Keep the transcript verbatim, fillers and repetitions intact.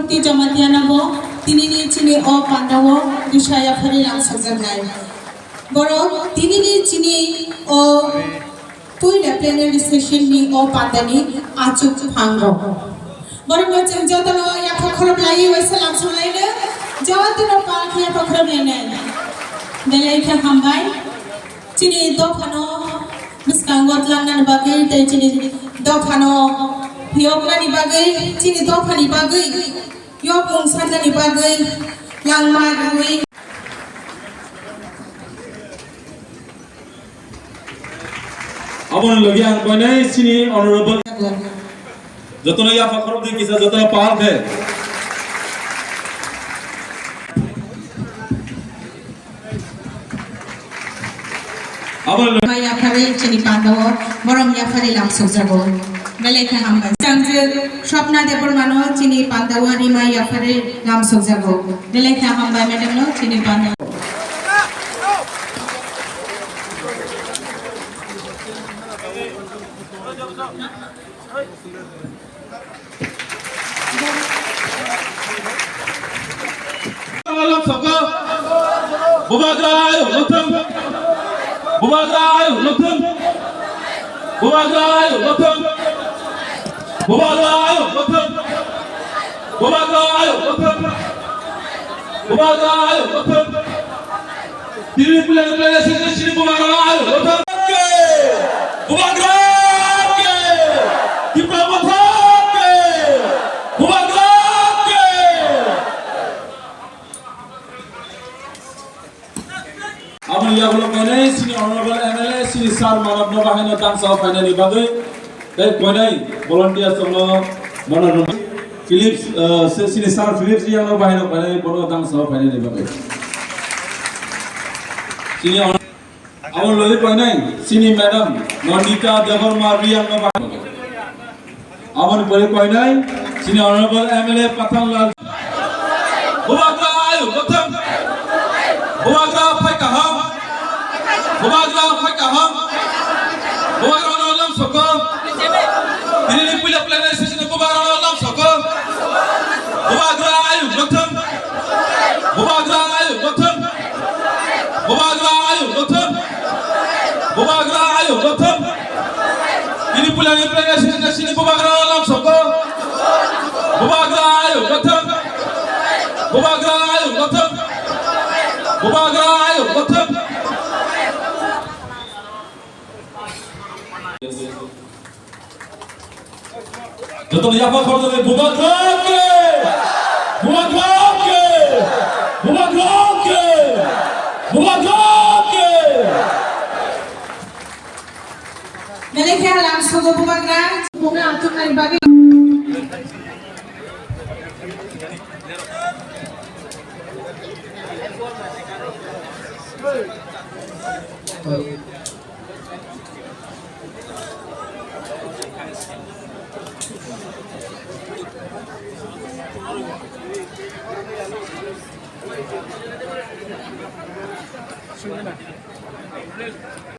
Ti Jamatia no bo tinini chini o pandao bwsa yaphari lamsokjaknai. Borok tinini chini o puila plenary session ni o pandani achuk phangrok. Borokno chwng jotono yapha khorop laiwi waisa lamsok laino, jotono pal khe yapha khorop lainai. Belai khe hambai. Chini dophano bwskango tlangnani bagwi tei chini dophano phiyoknani bagwi, chini dophani bagwi yok mung sanani bagwi langma rwui. Aboni logi ang koinai chini honorable jotono yapha khorok di kisa jotono pahal khe. Aboni logi Mai yaphari chini pandao borok yaphari lamsokjago. Belai khe hambai. Changjak Swapna Debbarmano chini pandao rimai yaphari lamsokjago. Belai khe hambai madam no chini pandao. Bubagra ayuk lothung. Bubagra ayuk lothung. Bubagra ayuk lothung. Bubagra ayuk lothung. Bubagra ayuk lothung. Bubagra ayuk lothung. Tini puila puila sini sini Bubagra ayuk lothung. Bubagra ke. Tipra Motha ke. Bubagra ke. Aboni yagulo koinai sini honorable M L A sini sir manabno bahaino dangsa phainani bagwi tei koinai volunteers rokno mono Philips, eh, se sini sir Philips Riyangno bahaino koinai bono dangsa phainani bagwi. Sini hon-, abo loi koinai sini madam Nandita Debbarma Riyangno bahaino. Aboni pore koinai sini honorable M L A Pathanlal. Bubagra ayuk lothung. Bubagra phai kaham. Bubagra phai kaham. Bubagra no lamsoko. Tini ni puila puila ni sisi ni Bubagra no lamsoko. Bubagra ayuk lothung. Bubagra ayuk lothung. Bubagra ayuk lothung. Bubagra ayuk lothung. Ini puila ni puila sini sini Bubagra lamsoko. Bubagra ayuk lothung. Bubagra ayuk lothung. Bubagra ayuk lothung. Joto yapha khorjani Bubagra ke! Bubagra ke! Bubagra ke! Bubagra ke! Belai khe lamsogo Bubagra. Bubagra achuknani bagwi.